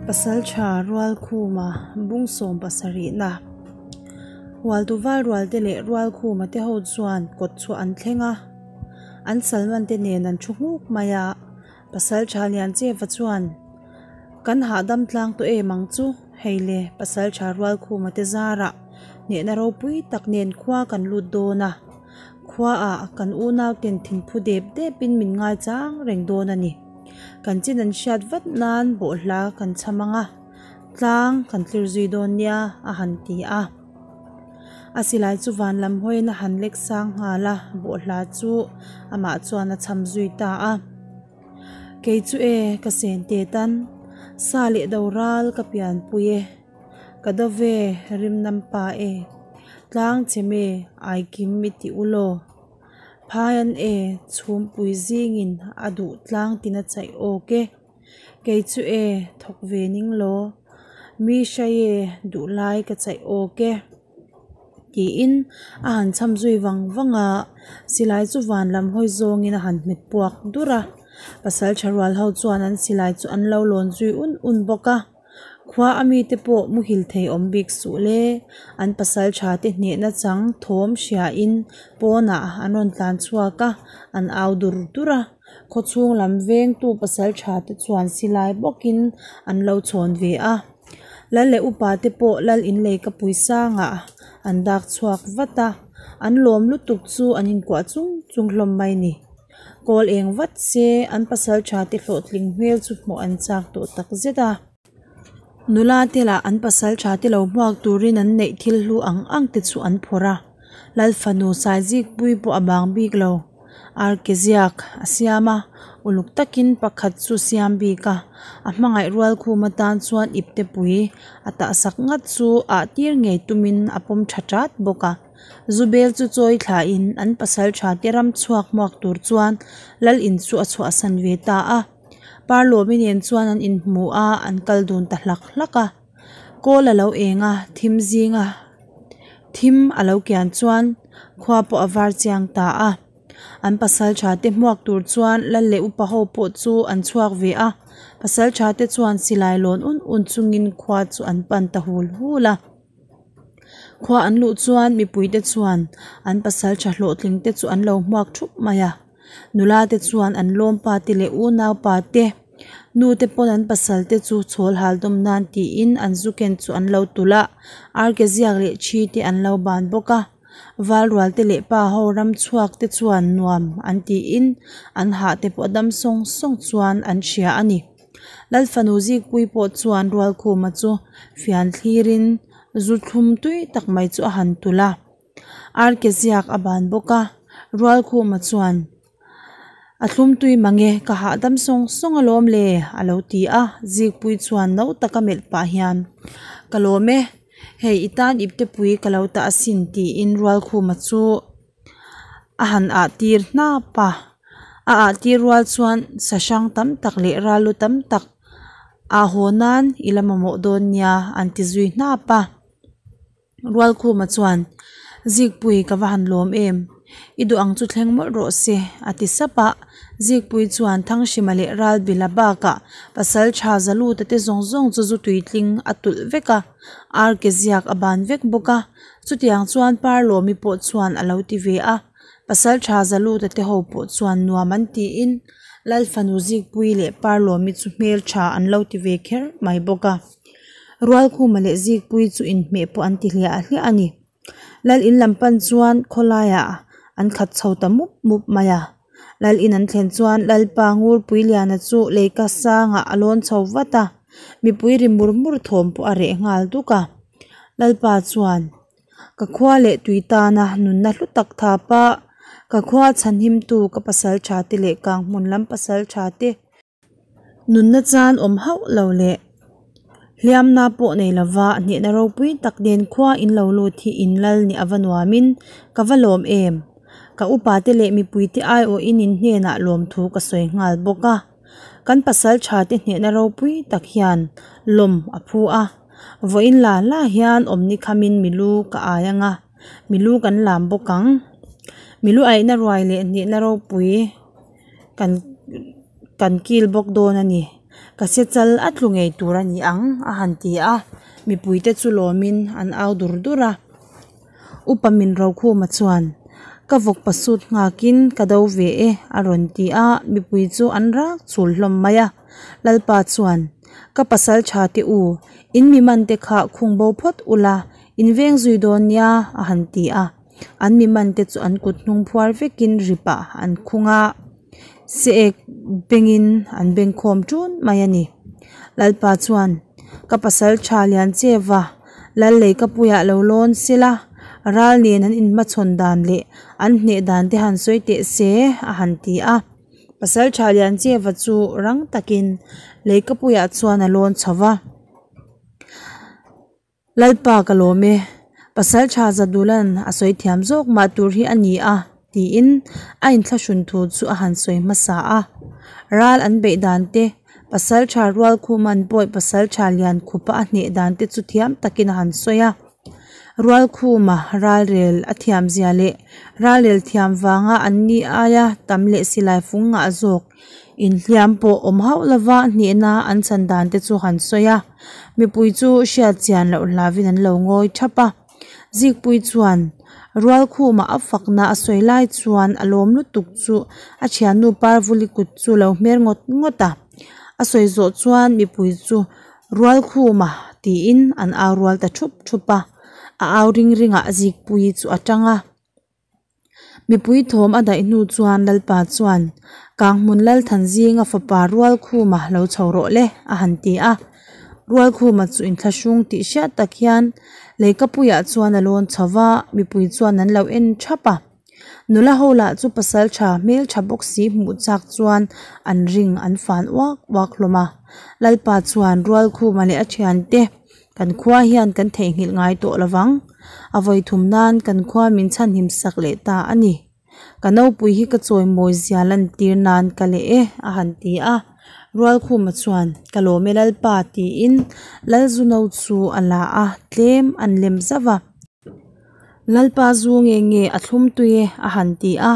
Pasaltha Rualkhuma bung sawm pasarihna Hualtu val rualte leh Rualkhuma te ho chuan kawt chhuah an thleng a, an salman te nen an thu nghuk mai a. Pasaltha Liancheva chuan, Kan hahdam tlang tawh em ang chu, hei le Pasaltha Rualkhuma te zarah hnehna ropui tak nen khua kan lut dawn a, khuaah kan unauten thinphu dep depin min ngaichang reng dawn a ni. Kan chin an hriat vat nan bawhhla kan chham ang a, tlang kan tlir zui dawn nia a han ti a. A silai chu van lam hawiin a han lek sang nghal a, bawhhla chu amah chuan a chham zui ta a. Kei chu e, ka sen te tan, sa leh do ral ka pianpui e, ka do ve rim nam pa e, tlang che me ai kim mi ti u law. Phaian e, chhumpui zingin a duh tlang tin a chaih awk e. Kei chu e, thawk ve ning law, mi hrai e, duh lai ka chaih awk e. Tiin a han chham zui vang vang a, silai chu van lam hawi zawngin a han hmet puak dur a. Pasaltha rual ho chuan an silai chu an lo lawn zui un un bawk a. Khua a mite pawh muhil thei awm bik suh le. An pasaltha te hnehna chang thawm hriain pawnah an rawn tlan chhuak a, an au dur dur a. Khawchhung lam vengtu pasaltha te chuan silai bawkin an lo chhawn ve a. Lal leh upa te pawh lal inlei ka pui sangah an dak chhuak vat a, an lawm lutuk chu an inkuah chung chung hlawm mai ni. Kawl eng vat se an pasaltha te hlawhtling hmel chu hmuh an chak tawh tak zet a. Nula te lah an pasaltha te lo hmuak turin an neih thil hlu ang ang te chu an phawrh a, Lal fanu Saizikpui pawh a bang bik lo. Arke ziak a siam a, uluk takin pakhat chu siam bik a, a hmangaih rual khum atan chuan iptepui a tahsak ngat chu ah tir ngei tumin a pawm tha tat bawk a. Zubel chu chawi thlain an pasal tha te ram chhuak hmuak tur chuan lal in chu a chhuahsan ve ta a. Parlawmi nen chuan an inhmu a, an kal dun ta hlak hlak a. Kawl a lo eng a, thim zinga thim a lo kian chuan khua pawh a var chiang ta a. An pasal tha te hmuak tur chuan lal leh upa ho pawh chu an chhuak ve a, pasal tha te chuan silai lawn un un chungin khua chu an pan ta hul hul a. Khua an luh chuan mipui te chuan an pasal tha hlawhtling te chu an lo hmuak thup mai a. Nula te chuan an lawmpa te leh unaupa te, nu te pawn an pasal te chu chhawl hal dawm nan tiin an zu ken chu an lo tulh a, arke ziak leh thi te an lo ban bawk a. Val rual te leh pa ho ram chhuak te chuan nuam an tiin an hah te pawh dam sawng sawng chuan an hria a ni. Lal fanu Zikpui pawh chuan Rualkhuma chu fian thlirin zu thlum tui tak mai chu a han tulh a. Arke ziak a ban bawk a, Rualkhuma chuan, A thlum tui mang e, ka hahdam sawng sawng alawm le, a lo ti a. Zikpui chuan no taka melh pah hian, Ka lawm e, hei i tan iptepui ka lo ta asin, tiin Rualkhuma chu a han ah tir hnap a. A ah tir rual chuan sa hrang tam tak leh ral lu tam tak ah haw nan i la mamawh dawn nia, an ti zui hnap a. Rualkhuma chuan, Zikpui ka va han lawm em? I duh ang chu thleng mawlh rawh se, a ti sap a. Zikpui chuan Thanghrima leh Ralbila bakah pasal tha Zaluta te zawng zawng chu zu tuitling a tulh vek a, arke ziak a ban vek bawk a. Chutiang chuan Parlawmi pawh chuan a lo ti ve a. Pasal tha Zaluta te ho pawh chuan nuam an tiin Lal fanu Zikpui leh Parlawmi chu hmeltha an lo ti ve kher mai bawk a. Rualkhuma leh Zikpui chu inhmeh pawh an ti hliah hliah a ni. Lal in lam pan chuan khawlaiah an khat chho ta mup mup mai a. Lal in an thlen chuan Lalpa Ngurpuiliana chu leika sangah a lawn chho vat a, mipui ri mur mur thawm pawh a reh nghal duk a. Lalpa chuan, Ka khua leh tui tana nunna hlu tak thap a, ka khua chhanhimtu ka pasal tha te leh kanghmun lam pasal tha te, Nunna chan awm hauh lo leh hliamna pawh nei lova hnehna ropui tak nen khua in lo lut hi in lal nih a va nuamin ka va lawm em? Ka upa te leh mipui te aiawhin in hnenah lawmthu ka sawi nghal bawk a. Kan pasal tha te hnehna ropui tak hian lawm a phu a. Vawiin la la hian awmni khamin milu ka ai anga milu kan lam bawk ang. Milu aihna ruai leh hnehna ropui. Kan kan kil bawk dawn a ni. Ka se chal a tlu ngei tur a ni ang, a han ti a, mipuite chu lawmin an au dur dur a. Upa min Rokhuma chuan, Ka vawk pasut nghakin ka do ve e, a rawn ti a, mipui chu an rak chul hlawm mai a. Lalpa chuan, Ka pasal tha te u, in mi man te kha khung bo phawt ula, in veng zui dawn nia, a han ti a. An mi man te chu an kut hnung phuar vekin ripah an khung a, se ek bengin an beng khawm ṭun mai a ni. Lalpa chuan, Ka pasal tha lian che va, Lal lei ka puiah lo lawn se la, ral nen an inhmachhawn dan leh an hneh dan te han sawi teh se, a han ti a. Pasal tha lian che va chu rang takin Leikapuiah chuan a lawn chho va. Lalpa ka lawm e, pasal tha Zadulan a sawi thiam zawk mah tur hi a ni a, tiin a inthlahrun thu chu a han sawi hmasa a. Ral an beih dan te, pasal tha Rualkhuman pawih pasal tha Liankhupa a hneh dan te chu thiam takin a han sawi a. Rualkhuma ralrel a thiam zia leh ralrel thiam vanga an ni aia tam leh silai fung ngah zawk inhliam pawh awm hauh lova hnehna an chhan dan te chu han sawi a. Mipui chu hriat chian loh hlavin an lo ngawi thap a. Zikpui chuan Rualkhuma a fakna a sawi lai chuan a lawm lutuk chu a thiannu Parvuli kut chu lo hmer ngawt ngawt a. A sawi zawh chuan mipui chu Rualkhuma tiin an au rual ta thup thup a. A au ring ringah Zikpuii chu a tang a. Mipui thawm a daih hnu chuan Lalpa chuan, Kanghmun Lalthanzinga fapa Rualkhuma lo chho rawh le, a han ti a. Rualkhuma chu inthlahrung tih hriat tak hian Leikapuiah chuan a lawn chho va, mipui chuan an lo en thap a. Nula ho lah chu pasal tha hmeltha bawk si hmuh chak chuan an ring an fan uak uak hlawm a. Lalpa chuan Rualkhuma leh a thiante Kan khua hian kan theihnghilh ngai tawh lo vang. A vawi thum nan kan khua min chhanhim sak leh ta a ni. Ka nopui hi ka chawimawi zia lantir nan ka leh e, a han ti a. Rualkhuma chuan, Ka lawm e Lalpa, tiin Lalzuno chu a la a, tlem an lem zauh a. Lalpa zu nge nge a thlum tui e, a han ti a.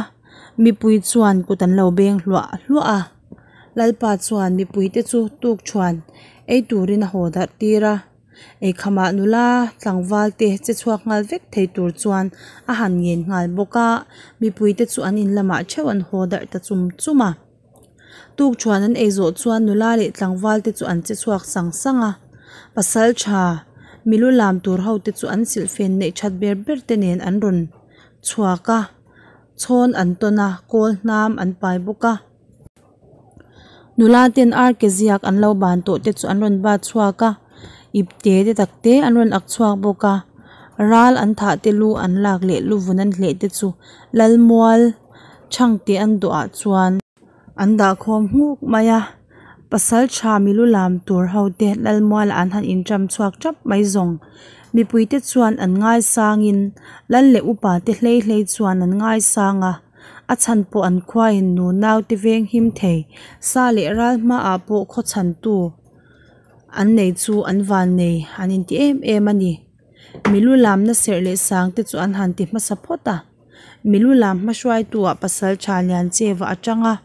Mipui chuan kut an lo beng hluah hluah a. Lalpa chuan mipuite chu tuk thuan ei turin a haw darh tir a, eikhamah nula tlangval te che chhuak nghal vek thei tur chuan a han ngen nghal bawk a, mipuite chu an in lamah theuh an haw darh ta chum chum a. Tuk thuan an ei zawh chuan nula leh tlangval te chu an che chhuak sang sang a, pasal tha milu lam tur ho te chu an silhfen neih that ber ber te nen an rawn chhuak a, chhawn an tawn a, kawl hnam an pai bawk a. Nula ten ar ke ziak an lo ban tawh te chu an rawn bat chhuak a ipte te tak te an rawn ak chhuak bawk a ral an thah te lu an lak leh lu vun an hleh te chu lalmual chhangte an dawh ah chuan an dah khawm nghuk mai a pasal tha milu lam tur ho te lalmual ah an han inṭam chhuak tap mai zawng mipui te chuan an ngaisangin lal leh upa te hlei hlei chuan an ngaisang a. A chhan pawh an khuain nu naute veng him thei, sa leh ral hmaah pawh khaw chhantu an nei chu an van nei an inti em em a ni. Milu lamna serh leh sang te chu an han ti hmasa phawt a, milu lam hmahruaituah pasal tha lian cheva a tang a,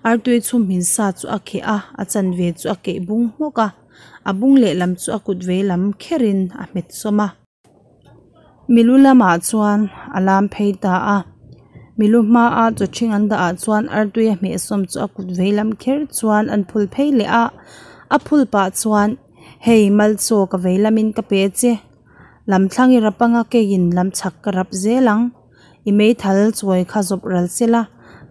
artui chhum hmin sa chu a kheh a, a chanve chu a keih bung hmawk a, a bung lehlam chu a kut veilam kherin a hmet sawm a. Milu lamah chuan a lam phei ta a, milu hmaa chaw ṭhing an dah ah chuan artui a hmehsawm chu a kut vei lam kher chuan an phul phei leh a, a phul pah chuan hei malchaw ka vei lamin ka pe che, lam thlang i rap anga keiin lam chhak ka rap zel ang, i meithal chawi kha zawp ral se la,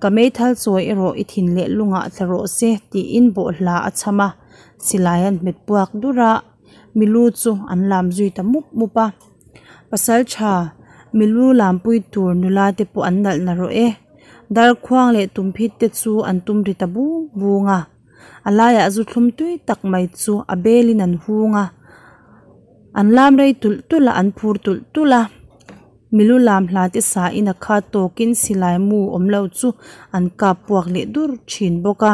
ka meithal chawi erawh i thin leh lungah tla rawh se tiin bawhhla a chham a, silai an hmet puak dur a. Milu chu an lam zui ta mup mup a, pasal tha milu lampui tur nula te pawh an nalh na rawh e, darkhuang leh tumphit te chu an tum ri ta bung bung a, a laiah zu thlum tui tak mai chu a belin an hung a, an lam rei tulh tulh a an phur tulh tulh a, milu lam hla te sain a khat tawkin silai mu awm lo chu an kap puak leh dur thin bawk a.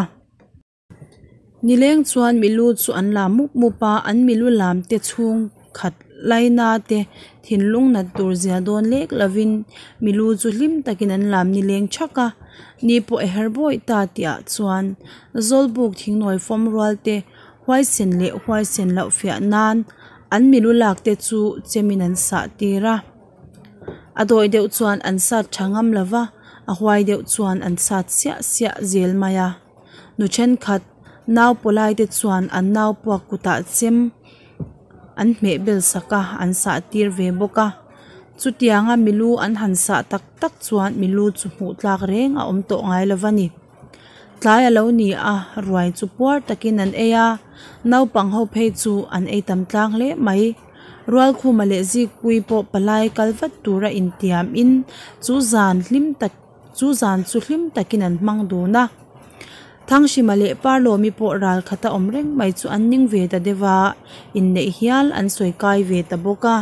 Nileng chuan milu chu an lam mup mup a, an milu lam te chhung khat laina te thinlung nat tur zia dawn lek lovin milu chu hlim takin an lam nileng thak a. Ni pawh a her bawih ta tihah chuan Zawlbuk thingnawi fawm rual te huaisen leh huaisen loh fiah nan an milu lak te chu chemin an sah tir a. A dawi deuh chuan an sat tha ngam lo va, a huai deuh chuan an sat siah siah zel mai a. Nu thenkhat nau pawlai te chuan an nau puak kutah chem an hmeh bel sak a, an sah tir ve bawk a. Chutianga milu an han sah tak tak chuan milu chu hmuh tlak reng a awm tawh ngai lo va ni. Tlai a lo ni a, ruai chu puar takin an ei a, naupang ho phei chu an ei tam tlang hle mai. Rualkhuma leh Zikpui pawh palai kal vat tura intiamin chu zan hlim tak chu zan chu hlim takin an hmang dun a. Thanghrima leh Parlawmi pawh ral khata awm reng mai chu an ning ve ta deuh a, inneih hial an sawi kai ve ta bawk a.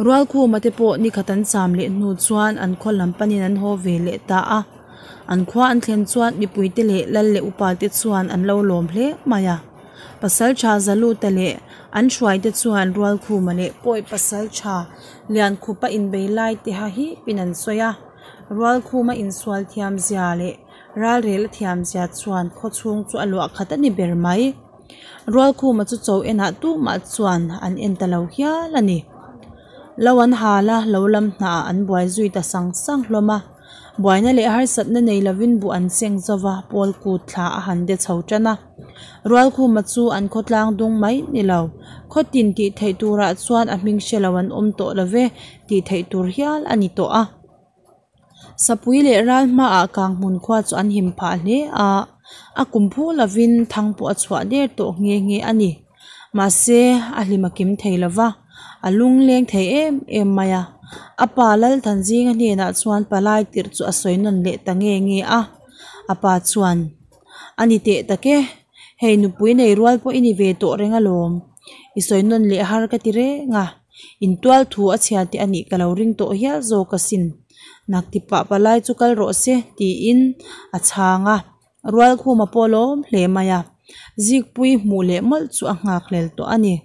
Rualkhuma te pawh nikhat an cham leh hnu chuan an khaw lam panin an haw ve leh ta a. An khua an thlen chuan mipuite leh lal leh upa te chuan an lo lawm hle mai a. Pasaltha Zaluta leh an hruaite chuan Rualkhuma leh Pawi Pasaltha Liankhupa inbei lai te ha hipin an sawi a. Rualkhuma insual thiam zia leh ralrel a thiam zia chuan khawchhung chu a luah khat a ni ber mai. Rualkhuma chu cho enah tumah chuan an en ta lo hial a ni. Lo an hal a, lo lam hnah an buai zui ta sang sang hlawm a. Buaina leh harsatna nei lovin buh an seng zo va, pawl kut thla a han de chho tan a. Rualkhuma chu an khawtlang dung mai ni lo, khaw tin tih theih turah chuan a hming hre lo an awm tawh lo ve tih theih tur hial a ni tawh a. Sapui leh ral hmaah kang hmun khua chu an him phah hle a, a kum phu lovin thang pawh a chhuah der tawh nghe nghe a ni. Mahse, a hlim a kim thei lo va, a lung leng thei em em mai a. A pa Lalthanzinga hnenah chuan palai tirh chu a sawi nawn leh ta nge nge a. A pa chuan, A ni teh tak e, hei nupui nei rual pawh i ni ve tawh reng alawm. I sawi nawn leh har ka ti reng a, intual thu a chhia teh a nih ka lo ring tawh hial zawk asin. Nak ti pah palai chu kal rawh se, tiin a chhang a. Rualkhuma pawh lawm hle mai a, Zikpui hmuh leh mawlh chu a nghak hlel tawh a ni.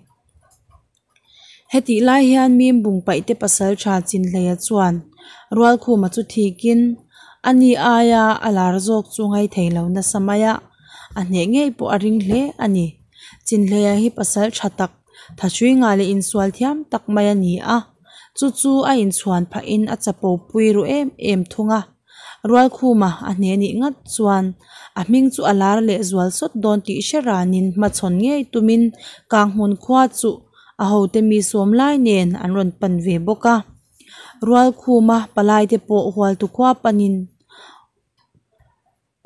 Hetih lai hian mim bung paihte pasal tha Chinhleia chuan Rualkhuma chu thikin a ni aia a lar zawk chu ngai thei lo nasa mai a, a hneh ngei pawh a ring hle a ni. Chinhleia hi pasal tha tak, thahrui ngah leh insual thiam tak mai a ni a, chu chu a inchhuan phahin a chapo pui ru em em thung a. Rualkhuma a hne nih ngat chuan a hming chu a lar leh zual sawt dawn tih hre ranin hmachhawn ngei tumin Kanghmun khua chu a hote mi sawm lai nen an rawn pan ve bawk a. Rualkhuma palaite pawh Hualtu khua panin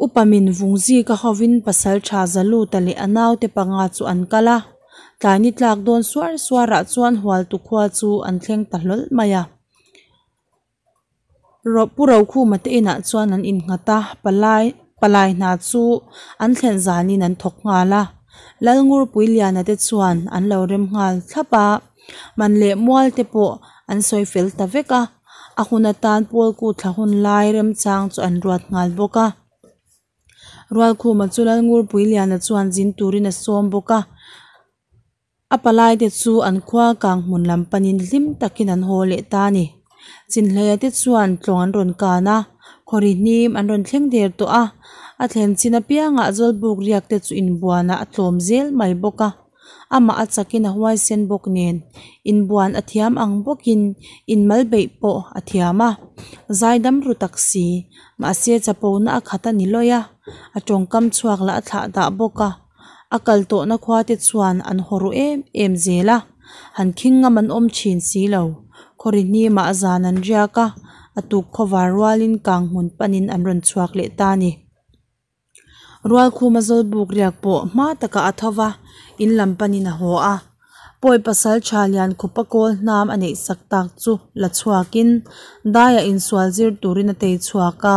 Upa min vung zika hovin Pasaltha Zaluta leh a naute panga chu an kal a, tlai ni tlak dawn suar suarah chuan Hualtu khua chu an thleng ta hlawl mai a. Pu Rokhuma te inah chuan an innghat a, palai palai hna chu an thlen zanin an thawk nghal a. Lalngurpuiliana te chuan an lo rem nghal thlap a, man leh mual te pawh an sawi fel ta vek a, a hun atan pawl kut thla hun lai remchang chu an ruat nghal bawk a. Rualkhuma chu Lalngurpuiliana chuan zin turin a sawm bawk a. A palaite chu an khua kang hmun lam panin hlim takin an haw leh ta a ni. Chinhleia te chuan tlawng an rawn kan a, khawri hnim an rawn thleng der tawh a. A thlen chin apiangah Zawlbuk riak te chu inbuanah a tlawm zel mai bawk a. Amah a chakin a huaisen bawk nen inbuan a thiam ang bawkin inmal beih pawh a thiam a. Zaidam ru tak si, mahse chapona a khat a ni lawi a, a tawngkam chhuak lah a thlah dah bawk a. A kal tawhna khua te chuan an haw ru em em zel a, han khing ngam an awm thin si lo. Khawri hnimah zan an riak a, a tuk khawvar rualin kang hmun panin an rawn chhuak leh ta a ni. Rualkhuma Zawlbuk riak pawh hma takah a tho va, in lam panin a haw a. Pawi pasal tha lian khupa kawl hnam a neih sak tak chu la chhuakin daiah insual zir turin a tei chhuak a,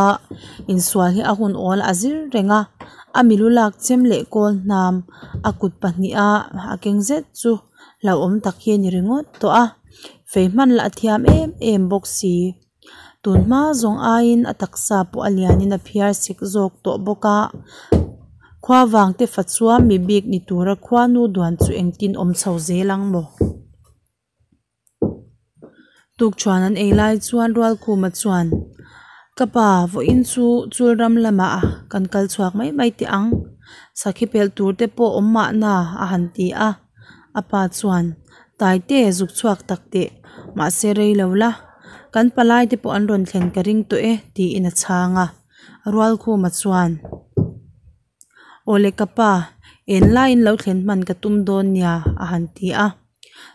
insual hi a hun awl a zir reng a, a milu lak chem leh kawl hnam a kut pahniha a keng zet chu hlauhawm tak hi a ni ringawt tawh a, fei hman lah a thiam em em bawk si. Tun hma zawng aiin a taksa pawh a lianin a phiar sek zawk tawh bawk a, khua vang te fa chuan mi bik ni tura khuanu duan chu engtin awm chho zel ang maw? Tukṭhuan an ei lai chuan Rualkhuma chuan. Ka pa, vawiin chu chul ram lamah kan kal chhuak mai mai teh ang. Sakhi pelh tur te pawh awm mahna a han ti a. A pa chuan, Taite zuk chhuak tak teh, mahse rei lo la, kan palai te pawh an rawn thlen ka ring tawh e tiin a chhang a. Rualkhuma chuan, Awle ka pa, en laiin lo thlen hman ka tum dawn nia a han ti a.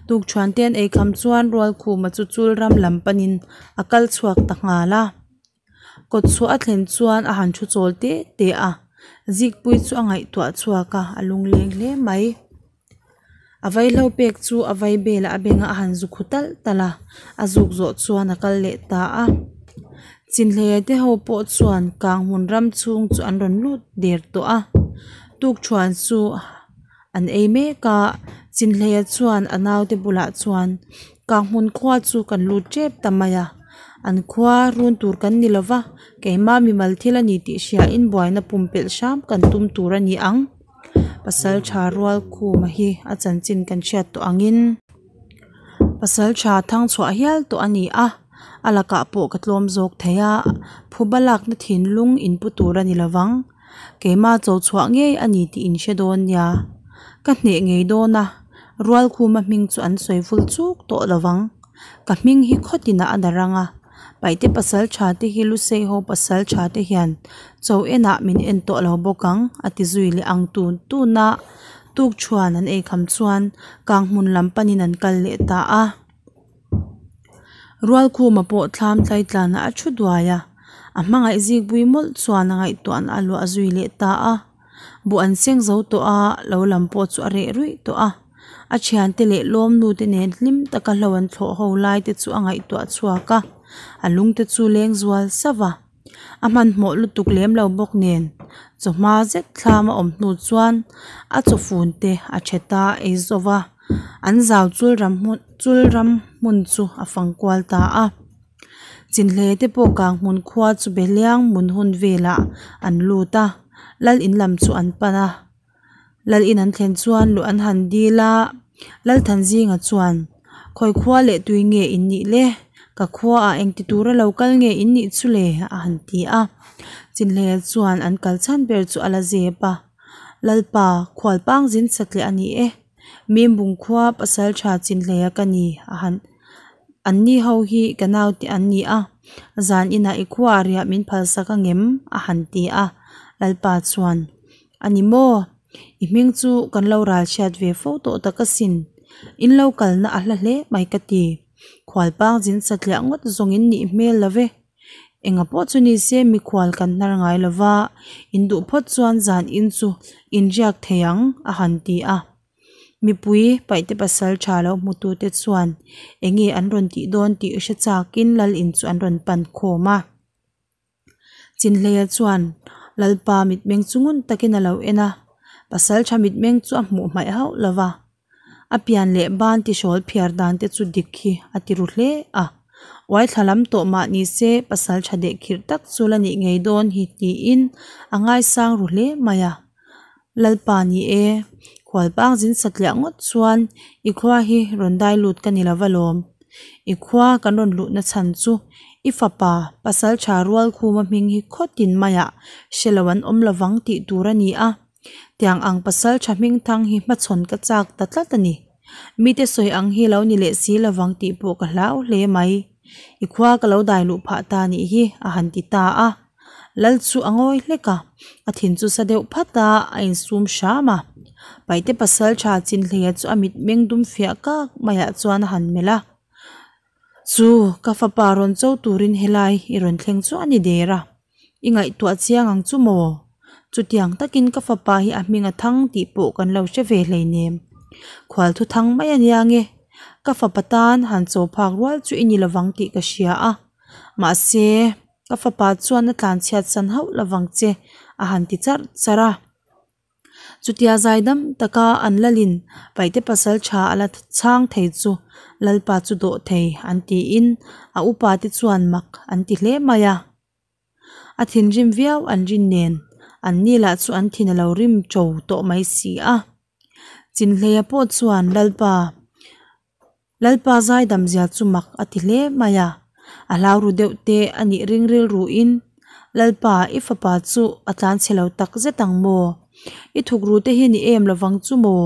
Tukṭhuan te an eikham chuan Rualkhuma chu chul ram lam panin a kal chhuak ta nghal a. Kawtchhuah a thlen chuan a han thu chawl te te a, Zikpui chu a ngaihtuah chhuak a, a lungleng hle mai. A vaihlo pek chu a vai belah a bengah a han zu khu talh talh a, a zuk zawh chuan a kal leh ta a. Chinhleia te ho pawh chuan Kanghmun ram chhung chu an rawn lut der tawh a, tukṭhuan chu an ei mek a, Chinhleia chuan a naute bulah chuan Kanghmun khua chu kan lut tep ta mai a, an khua run tur kan ni lo va, keimah mimal thil a ni tih hriain buaina pumpelh hram kan tum tur a ni ang. Pasaltha Rualkhuma hi a chanchin kan hriat tawh angin Pasaltha thangchhuah hial tawh a ni a, a lakah pawh ka tlawm zawk thei a, phuba lakna thinlung inpu tur a ni lovang. Keimah cho chhuah ngei a ni tih in hre dawn nia. Ka hneh ngei dawn a, Rualkhuma hming chu an sawi vul chuk tawh lovang. Ka hming hi khawtinah a darang a, Paihte pasal tha te hi Lusei ho pasal tha te hian cho enah min en tawh lo bawk ang a ti zui leh ang tun tun a, tukṭhuan an eikham chuan kang hmun lam panin an kal leh ta a. Rualkhuma pawh thlam tlaitlanah a thu duai a, a hmangaih zikpui mawlh chuan a ngaihtuahna a luah zui leh ta a. Buh an seng zo tawh a, lo lam pawh chu a reh ruih tawh a. A thiante leh lawmnu te nen hlim taka hlo an thlawh ho lai te chu a ngaihtuah chhuak a, a lung te chu leng zual sauh a. A hmanhmawh lutuk lem lo bawk nen chawhma zet thlam a awm hnu chuan a chawfun te a that a ei zawh va, an zau chul ram hmun chul ram hmun chu a fang kual ta a. Chinhle te pawh kang hmun khua chu Behliang mun hun velah an lut a, lal in lam chu an pan a. Lal in an thlen chuan luh an han dil a, Lalthanzinga chuan, Khawi khua leh tui nge in nih le? Ka khuaah engti tura lo kal nge in nih chu le? a han ti a. Chinhleia chuan an kal chhan ber chu a la zep a, Lalpa, khualpang zin satliah a ni e. Mimbung khua pasaltha Chinhleia ka ni a han Anni ho hi ka naute an ni a, zan inah i khuaah riah min phalsak angem? a han ti a. Lalpa chuan. A ni maw? I hming chu kan lo ral hriat ve fo tawh tak asin. In lo kalna a hla hle mai ka ti. Khualpang zin satliah ngawt zawng in nih hmel lo ve. Enga pawh chu ni se mikhual kan hnar ngai lo va, in duh phawt chuan zan in chu in riak thei ang, a han ti a. Mipui paihte pasal tha lo hmutute chuan enge an rawn tih dawn tih hre chakin lal in chu an rawn pan khawm a. Chinhleia chuan Lalpa mitmeng chu ngun takin a lo en a, pasaltha mitmeng chu a hmuh hmaih hauh lo va, a pian leh ban tihrawl phiar dan te chu dik hi a ti ru hle a, uaithla lam tawh mah ni se pasaltha dehkhirh tak chu la nih ngei dawn hi tiin a ngaisang ru hle mai a. Lalpa ni e, khualpang zin satliah ngawt chuan i khua hi rawn dai lut ka ni lo va lawm. I khua kan rawn luhna chhan chu i fapa pasal tha Rualkhuma hming hi khawtin maiah hre lo an awm lovang tih tur a ni a. Tiang ang pasal tha hming thang hi hmachhawn ka chak ta tlat a ni. Mite sawi ang hi lo ni leh si lovang tih pawh ka hlau hle mai. I khua ka lo dai luh phah ta nih hi a han ti ta a. Lal chu a ngawi hlek a, a thin chu sa deuh phat a, a insum hram a. Paihte pasal tha Chinhleia chu a mitmeng dum fiah kak maiah chuan a han melh a. Chu, ka fapa rawn cho turin helai i rawn thleng chu a ni der a, i ngaihtuah chiang ang chu maw? Chutiang takin ka fapa hi a hming a thang tih pawh kan lo hre ve hleinem. Khual thu thang mai a nia nge, ka fapa tan han cho phak rual chu i ni lovang tih ka hria a, mahse, Ka fapa chuan a tlanchhiat san hauh lovang che a han ti charh charh a. Chutia zaidam taka an lalin Paihte pasal tha a la chhang thei chu Lalpa chu dawh thei an tiin a upa te chuan mak an ti hle mai a. A thinrim viau an rin nen an ni lah chu an thin a lo rim ṭo tawh mai si a. Chinhleia pawh chuan Lalpa Lalpa zaidam zia chu mak a ti hle mai a. A hlau ru deuh te a nih ring rilru in, Lalpa, i fapa chu a tlan chhe lo tak zet ang maw? I thuk ru te hi ni em lovang chu maw?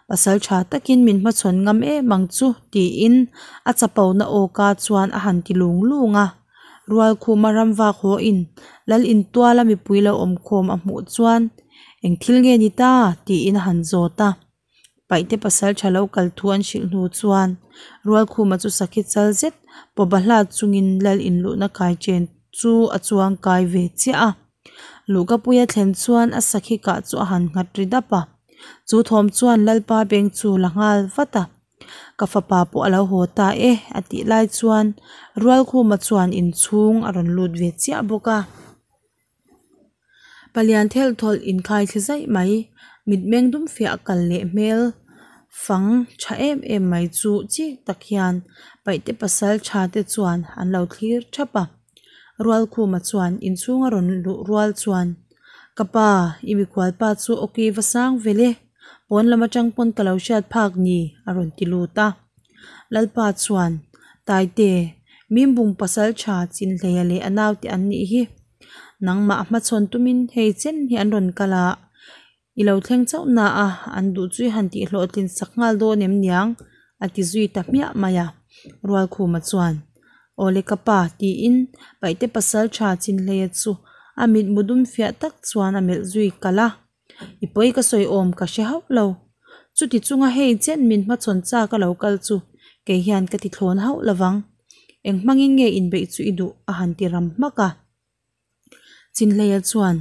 Pasal tha takin min hmachhawn ngam em ang chu tiin a chapo na awka chuan a han ti lung lung a. Rualkhuma ramvak haw in Lal intuala mipui lo awmkhawm a hmuh chuan eng thil nge ni ta tiin a han zawt a. Paihte pasal tha lo kal thu an hrilh hnu chuan Rualkhuma chu sakhi chal zet pawba hlat chungin Lal inluhna kai chen chu a chuang kai ve chiah a. Luhkapuia thlen chuan a sakhi kah chu a han nghat ri dap a. Chu thawm chuan Lalpa beng chu la nghal vat a. Ka fapa pawh a lo haw ta e a tih lai chuan Rualkhuma chuan inchhung a rawn lut ve chiah bawk a. Palian thelh thawlh inkhai thli zaih mai, mitmeng dum fiah kal leh hmel fang tha em em mai chu chik tak hian Paihte pasal tha te chuan an lo thlir thap a. Rualkhuma chuan inchhung a rawn luh rual chuan, Ka pa, i mikhual pa chu awki va sang vel e, pawn lam atang pawn ka lo hriat phak ni a rawn ti lut a. Lalpa chuan, Taite, Mimbung pasal tha Chinhleia leh a naute an nih hi. Nangmah hmachhawn tumin hei chen hi an rawn kal a, i lo thleng chauh na a, an duh chu i han tih hlawhtlin sak nghal dawn em niang? a ti zui ta hmiah mai a. Rualkhuma chuan, Awle ka pa, tiin Paihte pasal tha Chinhleia chu a mitmu dum fiah tak chuan a melh zui kalh a. I pawi ka sawi awm ka hre hauh lo. Chuti chunga hei chen min hmachhawn chak a lo kal chu kei hian ka ti thlawn hauh lovang. Eng hmangin nge inbeih chu i duh a han ti ram hmak a. Chinhleia chuan,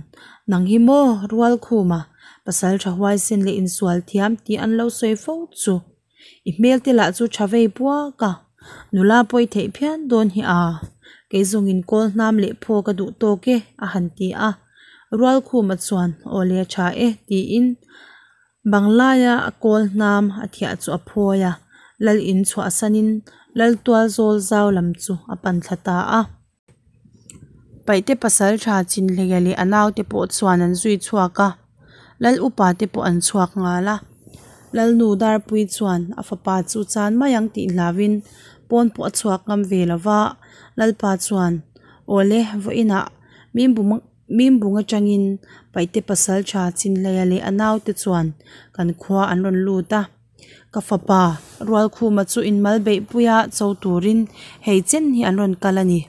Nang hi maw Rualkhuma, pasal tha huaisen leh insual thiam tih an lo sawi fo chu. I hmel te lah chu tha vei puak a, nula pawi theih phian dawn hi a, kei zawngin kawl hnam leh phaw ka duh tawk e, a han ti a. Rualkhuma chuan, Aw le tha e, tiin Banglaia a kawl hnam a thiah chu a phawi a, Lal in chhuahsanin Lal tual zawl zau lam chu a pan thla ta a. Paihte pasal tha Chinhleia leh a naute pawh chuan an zui chhuak a, Lal upa te pawh an chhuak nghal a. Lalnu Darpui chuan a fapa chu chan mai ang tih hlauhin pawn pawh a chhuak ngam ve lo va, Lalpa chuan, Awle, vawiinah Mimbung atangin Paihte pasal tha Chinhleia leh a naute chuan kan khua an rawn lut a. Ka fapa, Rualkhuma chu inmal beihpuia cho turin hei chen hi an rawn kal a ni.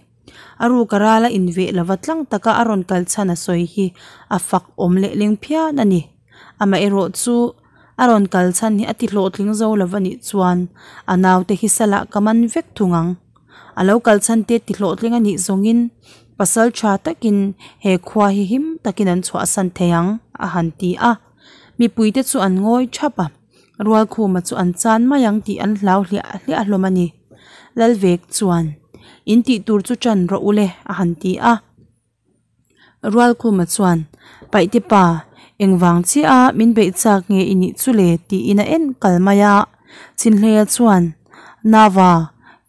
A ruk a rala inveh lova tlang taka a rawn kal chhan a sawi hi a fak awm leh ling phian a ni. Amaherawh chu a rawn kal chhan hi a ti hlawhtling zo lova nih chuan a naute hi salah ka man vek thung ang. A lo kal chhan te ti hlawhtling a nih zawngin pasal tha takin he khua hi him takin an chhuahsan thei ang a han ti a. Mipuite chu an ngawi thap a, Rualkhuma chu an chan mai ang tih an hlau hliah hliah hlawm a ni. Lalvek chuan, In tih tur chu ṭan rawh u le, a han ti a. Rualkhuma chuan, Paihte pa, engvang chiah a min beih chak nge i nih chu le? tiin a en kal mai a. Chinhleia chuan, Nava,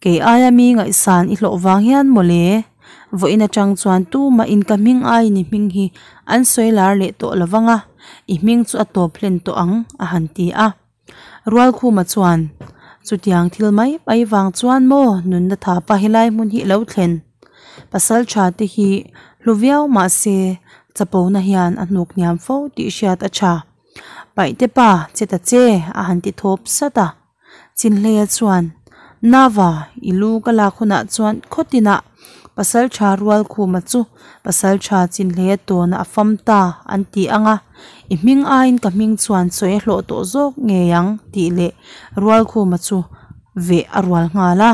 kei aia mi ngaihsan i hlawh vang hian maw le? Vawiin atang chuan tumah in ka hming aiin i hming hi an sawi lar leh tawh lo vang a, i hming chu a tawp hlen tawh ang, a han ti a. Rualkhuma chuan, Chutiang thil mai mai vang chuan maw nunna thapa helai hmun hi lo thlen? Pasal tha te hi hlu viau mah se chapona hian a hnuk hniam fo tih hriat a tha. Paihte pa, che ta che, a han ti thawp sat a. Chinhleia chuan, Nava, i lu ka lak hunah chuan khawtinah Pasalṭha Rualkhuma chu Pasalṭha Chinhleia tawnah a fam ta an ti ang a, i hming aiin ka hming chuan sawi a hlawh tawh zawk ngei ang tih leh Rualkhuma chu veh a rual nghal a.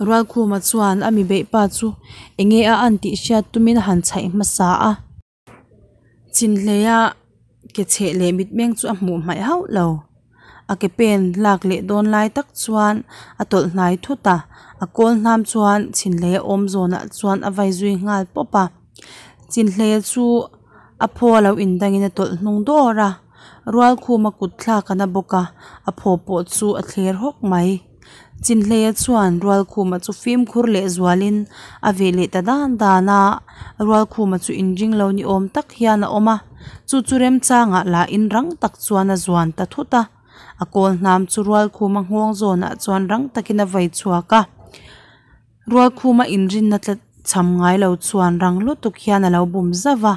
Rualkhuma chuan a mi beih pa chu enge a an tih hriat tumin a han chhaih hmasa a. Chinhleia ke chheh leh mitmeng chu a hmuh hmaih hauh lo. A ke pen lak leh dawn lai tak chuan a tawlh hnai thut a, a kawl hnam chuan Chinhleia awm zawnah chuan a vai zui nghal pawp a. Chinhleia chu a phaw a lo indangin a tawlh hnung dawr a, Rualkhuma kut thlak a na bawk a, a phaw pawh chu a thler hawk mai. Chinhleia chuan Rualkhuma chu fimkhur leh zualin a veh leh ta dan dan a, Rualkhuma chu inring lo ni awm tak hian a awm a, chu chu remchangah lah in rang tak chuan a zuan ta thut a, a kawl hnam chu Rualkhuma nghawng zawnah chuan rang takin a vai chhuak a. Rualkhuma inrinna tla cham ngai lo chuan rang lutuk hian a lo bum zauh va,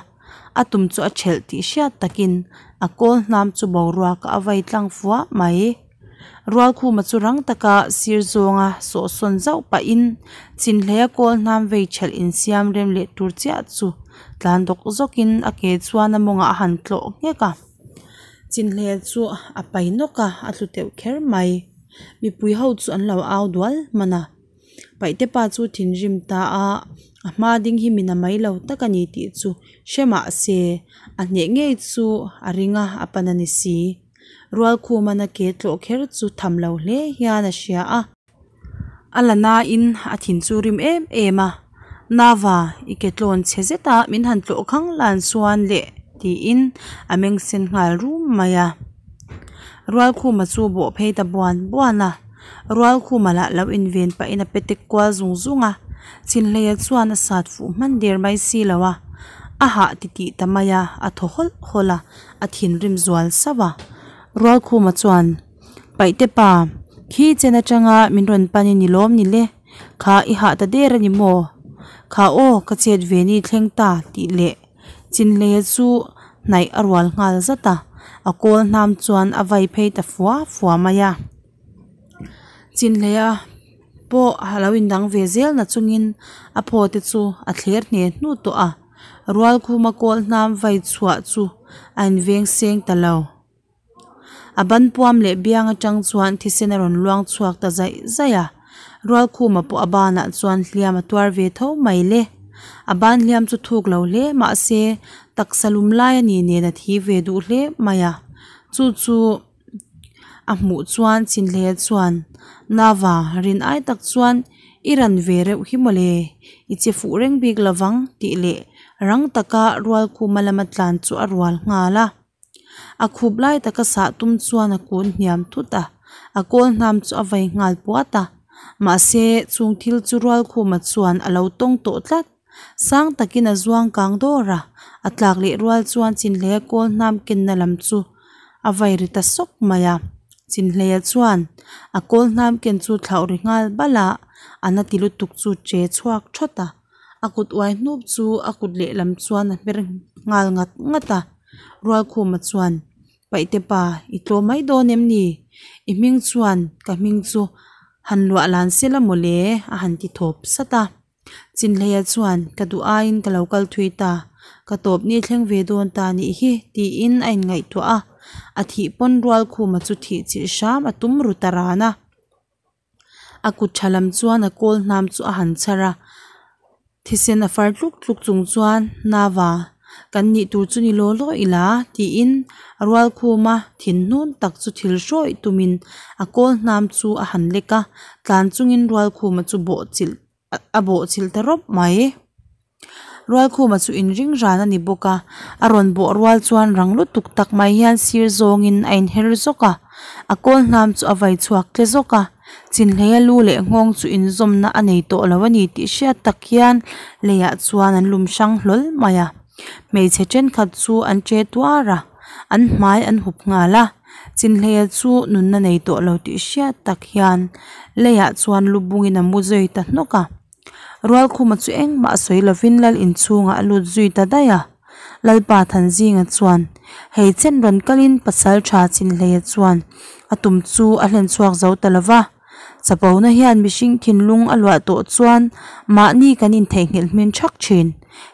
a tum chu a thelh tih hriat takin a kawl hnam chu boruakah a vai tlang fua mai. Rualkhuma chu rang taka sir zawnga sawhsawn zauh pahin Chinhleia kawl hnam vei thelh insiam rem leh tur chiah chu tlan dawk zawkin a ke chuan a mawngah a han tlawh nghek a. Chinhleia chu a pai nawk a, a tlu teuh kher mai. Mipui ho chu an lo au dual hman a. Paihte pa chu thinrim ta a, a hma ding hi mina mai lo tak a ni tih chu hre mah se, a hneh ngei chu a ring a, a pan a ni si. Rualkhuman a ke tlawh kher chu tham lo hle hian a hria a. A la nain a thin chu rim em em a, Nava, i ke tlawn chhe zeta min han tlawh khang lan chuan le tiin a meng sen nghal rum mai a. Rualkhuma chu bawh phei ta buan buan a, Rualkhuma lah lo inven pahin a pe tek kual zung zung a, Chinhleia chuan a sat fuh hman der mai si lo a, a hah titih ta mai a, a thaw hawlh hawlh a, a thinrim zual sauh a. Rualkhuma chuan, Paihte pa, khi chen atanga min rawn pan i ni lawm ni le, kha i hah ta der a ni maw? Kha aw, ka chet ve ni thleng ta tih leh Chinhleia chu hnaih a rual nghal zat a, a kawl hnam chuan a vai phei ta fua fua mai a. Chinhleia pawh a lo indang ve zel na chungin a phaw te chu a thler hne hnu tawh a, Rualkhuma kawl hnam vai chhuah chu a inveng seng ta lo. A ban puam leh biang atang chuan thisen a rawn luang chhuak ta zaih zaih a, Rualkhuma pawh a banah chuan hliam a tuar ve tho mai le. A ban hliam chu thuk lo hle mahse taksa lum lai a ni nen a thi ve duh hle mai a, chu chu a hmuh chuan Chinhleia chuan Nava rin ai tak chuan i ran ve reuh hi mawle, i che fuh reng bik lovang tih leh rang taka Rualkhuma lama tlan chu a rual nghal a. A khup lai taka sah tum chuan a kun hniam thut a, a kawl hnam chu a vai nghal puat a. Mahse, chung thil chu Rualkhuma chuan a lo tawng tawh tlat. Sang takin a zuang kang dawr a, a tlak leh rual chuan Chinhleia kawl hnam kenna lam chu a vai ri ta sawk mai a. Chinhleia chuan a kawl hnam ken chu thlauh ri nghal balh a, a na ti lutuk chu che chhuak thawt a. A kut uai hnup chu a kut lehlam chuan a hmer nghal ngat ngat a, Rualkhuma chuan, Paihte pa, i tlawm mai dawn em ni? I hming chuan ka hming chu han luah lan se la maw le? a han ti thawp sat a. Chinhleia chuan, Ka duh aiin ka lo kal thui ta, ka tawp ni thleng ve dawn ta nih hi, tiin a inngaihtuah a. A thih pawn Rualkhuma chu thih chilh hram a tum ru ta ran a. A kut tha lam chuan a kawl hnam chu a han chhar a, thisen a far tluk tluk chung chuan Nava kan nih tur chu ni law law ila tiin rual khuma thin hnun tak chu thil hrawih tumin a kawl hnam chu a han lek a, tlan chungin rual khuma chu bawh chilh a bawh chilh ta rawp mai. Rualkhuma chu inring ran a ni bawk a, a rawn bawh rual chuan rang lutuk tak mai hian sir zawngin a inher zawk a, a kawl hnam chu a vai chhuak tle zawk a, Chinhleia lu leh nghawng chu inzawmna a nei tawh lo a ni tih hriat tak hian leiah chuan an lum hrang hlawl mai a, hmeichhe thenkhat chu an che tuar a, an hmai an hup nghal a. Chinhleia chu nunna nei tawh lo tih hriat tak hian leiah chuan lu bungin a mu zui ta hnawk a. Rualkhuma chu engmah a sawi lovin lal inchhungah a lut zui ta daih a. Lalpa Thanzinga chuan hei chen rawn kalin pasal tha Chinhleia chuan a tum chu a hlen chhuak zo ta lova. Chapona hian mihring thinlung a luah tawh chuan mahni kan intheihnghilh hmin thak thin.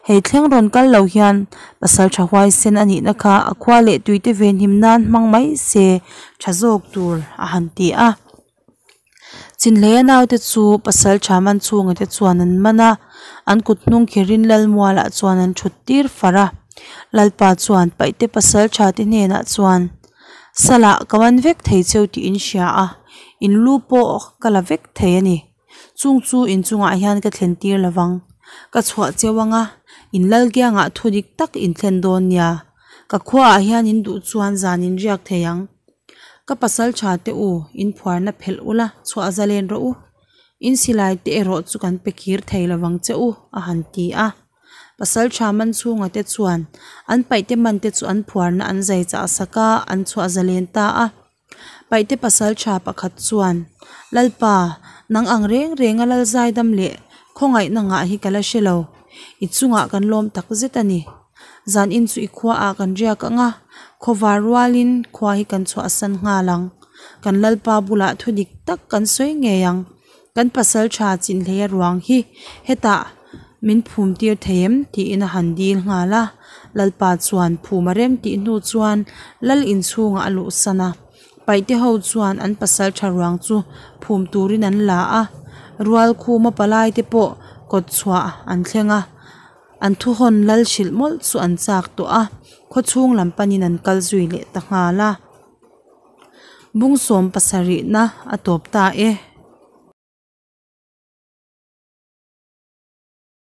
Hei thleng rawn kal lo hian pasal tha huaisen a nihna kha a khua leh tuite venhim nan hmang mai se tha zawk tur a han ti a. Chinhleia naute chu pasal tha man chhunga te chuan an man a, an kut hnung kherin Lalmualah chuan an thut tir far a. Lalpa chuan paihte pasal tha te hnenah chuan Salah ka man vek thei cheu tih in hria a, in lu pawh ka la vek thei a ni. Chung chu in chungah hian ka thlen tir lo vang. Ka chhuah cheu ang a, in lal kiangah thu dik tak in thlen dawn nia. Ka khuaah hian in duh chuan zan in riak thei ang. Ka pasal tha te u, in phuarna phelh ula, chhuah zalen rawh u. In silai te erawh chu kan pe kir thei lo vang che u, a han ti a. Pasal tha man chhunga te chuan an paihte man te chu an phuarna an zai chah sak a, an chhuah zalen ta a. Paihte pasal tha pakhat chuan, Lalpa, Nang ang reng renga lal zaidam leh khawngaihna ngah hi ka la hre lo. I chungah kan lawm tak zet a ni. Zan in chu i khua ah kan riak ang a, khawvar rualin khua hi kan chhuahsan nghal ang. Kan lalpa bulah thu dik tak kan sawi ngei ang. Kan pasal tha Chinhleia ruang hi hetah min phum tir thei em? tiin a han dil nghal a. Lalpa chuan phum a rem tih hnu chuan lal inchhungah a luhsan a. Paihte ho chuan an pasal tha ruang chu phum turin an la a. Rualkhuma palai te pawh kawt chhuah an thleng a. An thuhawn lal hrilh mawlh chu an chak tawh a, khawchhung lam panin an kal zui leh ta nghal a. Bung sawm pasarihna a tawp ta e.